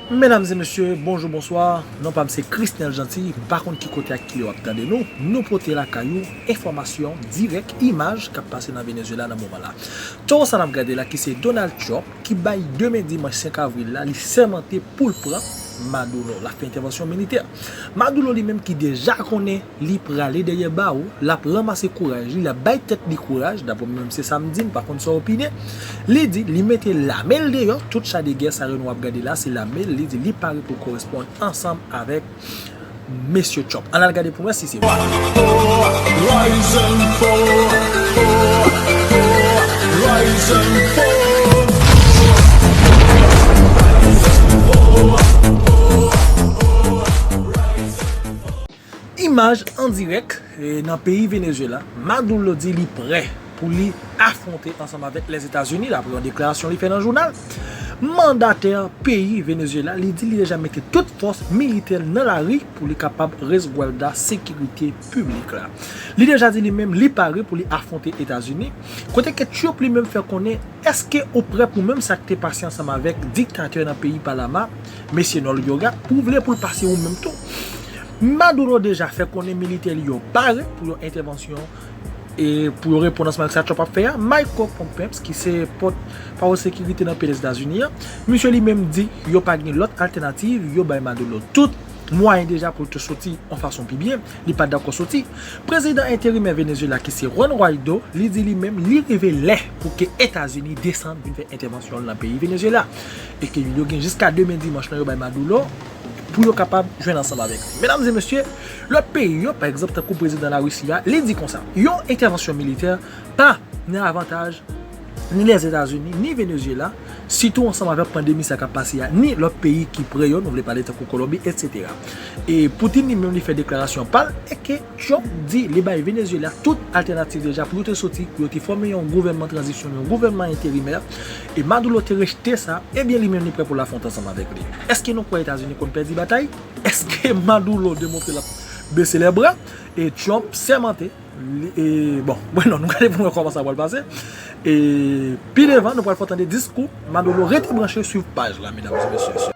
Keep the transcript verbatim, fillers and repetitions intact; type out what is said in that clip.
Medam e mesye, bonjou, bonswa. Non pa m se Chrisnel Jeanty. M pa konn ki kote ak kilè w ap tande nou. Nou pote lakay ou enfòmasyon dirèk, imaj k ap pase nan Venezuela nan moman la. Towo sa n ap gade la ki se Donald Trump ki bay demen dimanch senk avril la, li sèmante pou l pran Maduro. L ap fè entèvansyon militè. Maduro li menm ki deja konnen li prale dèyè bawo, l ap ranmase kouraj li, l ap bay tèt li kouraj, daprè mwen menm se sa m di, m pa konn sa w opine. Li di li mete lame l deyò, tout cha de gè sa yo nou ap gade la, se lame l, li di li pare pou l koresponn ansanm avèk mesye Trump. Ann al gade pou wè si se vre. Rise and fall, rise and fall. Imaj an dirèk, eh, nan peyi Venezuela, Maduro di li prè pou li afwonte ansanm avèk Lèzetazini, daprè yon deklarasyon li fè nan jounal. Mandatè peyi Venezuela, li di li deja mete tout fòs militè nan lari pou li kapab resgwada sekirite piblik la. Li deja di li menm li pare pou li afwonte Etazini. Kote ke Trump li menm fè konnen, èske ou prè pou menm sa k te pase ansanm avèk diktatè nan peyi Panama, mesye Noriega, pou w vle pou l pase ou menm tou? Maduro deja fè konnen militè li yo pare pou yon entèvansyon e pou yo reponn ansanm ak sa Trump ap fè a. Michael Pompeo, ki se pòt pawòl sekirite nan peyi Lèzetazini an, misye li menm di yo pa gen lòt altènativ, yo bay Maduro tout mwayen deja pou l te soti yon fason pi byen, li pa dakò soti. Prezidan enterimè Venezuela ki se Juan Guaido, li di li menm li rive lè pou ke Etazini desann vin fè entèvansyon l nan peyi Venezuela. E ke yo gen jiska demen dimanch lan yo bay Maduro pou yo kapab jwenn ansanm avèk li. Medam e mesye, lòt peyi yo, pa egzanp, tankou prezidan Larisi a, li di konsa, yon entèvansyon militè pa nan avantaj ni Lèzetazini, ni Venezuela, sitou ansanm avèk pandemi sa k ap pase a, ni lòt peyi ki pre yo, nou vle pale tankou Kolonbi, etsetera. E Putin li menm li fè deklarasyon pa l, e ke Trump di li bay Venezuela tout altènativ deja pou yo te soti, pou yo te fòme yon gouvènman tranzisyon, yon gouvènman enterimè, e Maduro te rejte sa, ebyen li menm li prè pou l afwonte ansanm avèk li. Èske nou kwè Etazini konn pèdi batay? Èske Maduro demontre l ap bese lè bra? E Trump sèmante, li, e, bon, bon, non, nou gade pou nou wè kòman sa pral pase. E pi devan, nou pral fè w tande diskou Maduro. Rete branche, swiv paj la, medam e mesye.